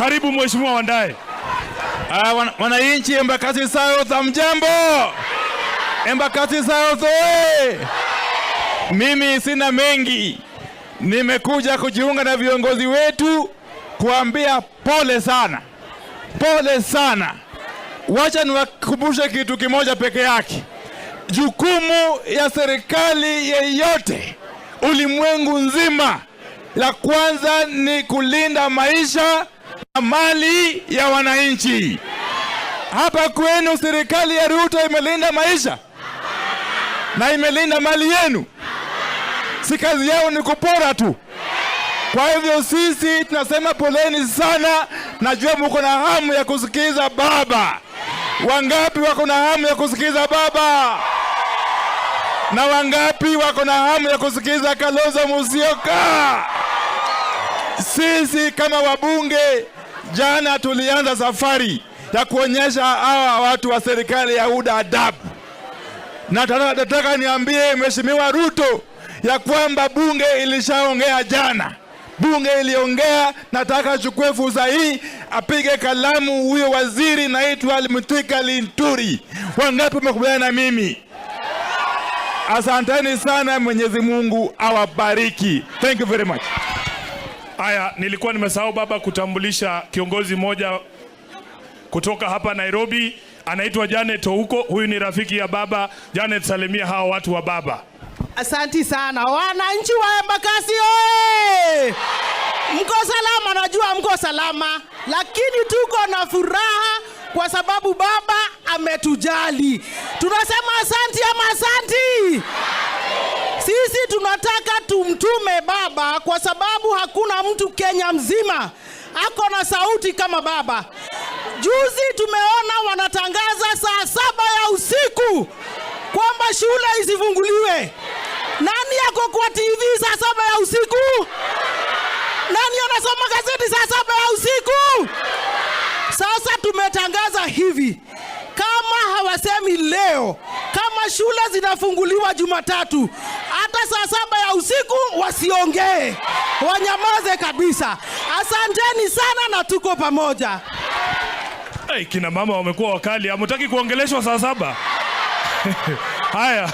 Karibu, Mheshimiwa Wandayi. Wananchi Embakasi South, hamjambo? Embakasi South oye! Mimi sina mengi, nimekuja kujiunga na viongozi wetu kuambia pole sana, pole sana. Wacha niwakumbushe kitu kimoja peke yake. Jukumu ya serikali yeyote ulimwengu nzima, la kwanza ni kulinda maisha na mali ya wananchi. Hapa kwenu serikali ya Ruto imelinda maisha na imelinda mali yenu? Si kazi yao ni kupora tu? Kwa hivyo sisi tunasema poleni sana. Najua muko na hamu ya kusikiza baba. Wangapi wako na hamu ya kusikiza baba? Na wangapi wako na hamu ya kusikiza Kalonzo Musyoka? Sisi kama wabunge jana tulianza safari ya kuonyesha hawa watu wa serikali ya UDA adabu, na nataka niambie Mheshimiwa Ruto ya kwamba bunge ilishaongea jana. Bunge iliongea, nataka achukue fursa hii apige kalamu huyo waziri naitwa Mithika Linturi. Wangapi wamekubaliana na mimi? Asanteni sana, Mwenyezi Mungu awabariki. Thank you very much. Haya, nilikuwa nimesahau, baba, kutambulisha kiongozi mmoja kutoka hapa Nairobi, anaitwa Janet Ouko. Huyu ni rafiki ya baba. Janet, salimia hawa watu wa baba. Asanti sana, wananchi wa Embakasi oye! Mko salama? Najua mko salama, lakini tuko na furaha kwa sababu baba ametujali. Tunasema asanti ama asanti? Sisi tunataka tumtume baba kwa sababu hakuna mtu Kenya mzima ako na sauti kama baba. Juzi tumeona wanatangaza saa 7 ya usiku kwamba shule isifunguliwe. Nani ako kwa TV saa 7 ya usiku? Nani anasoma gazeti saa 7 ya usiku? Sasa tumetangaza hivi, kama hawasemi leo kama shule zinafunguliwa Jumatatu, hata saa 7 ya usiku wasiongee, wanyamaze kabisa. Asanteni sana na tuko pamoja. Hey, kina mama wamekuwa wakali, hamutaki kuongeleshwa saa 7. Haya.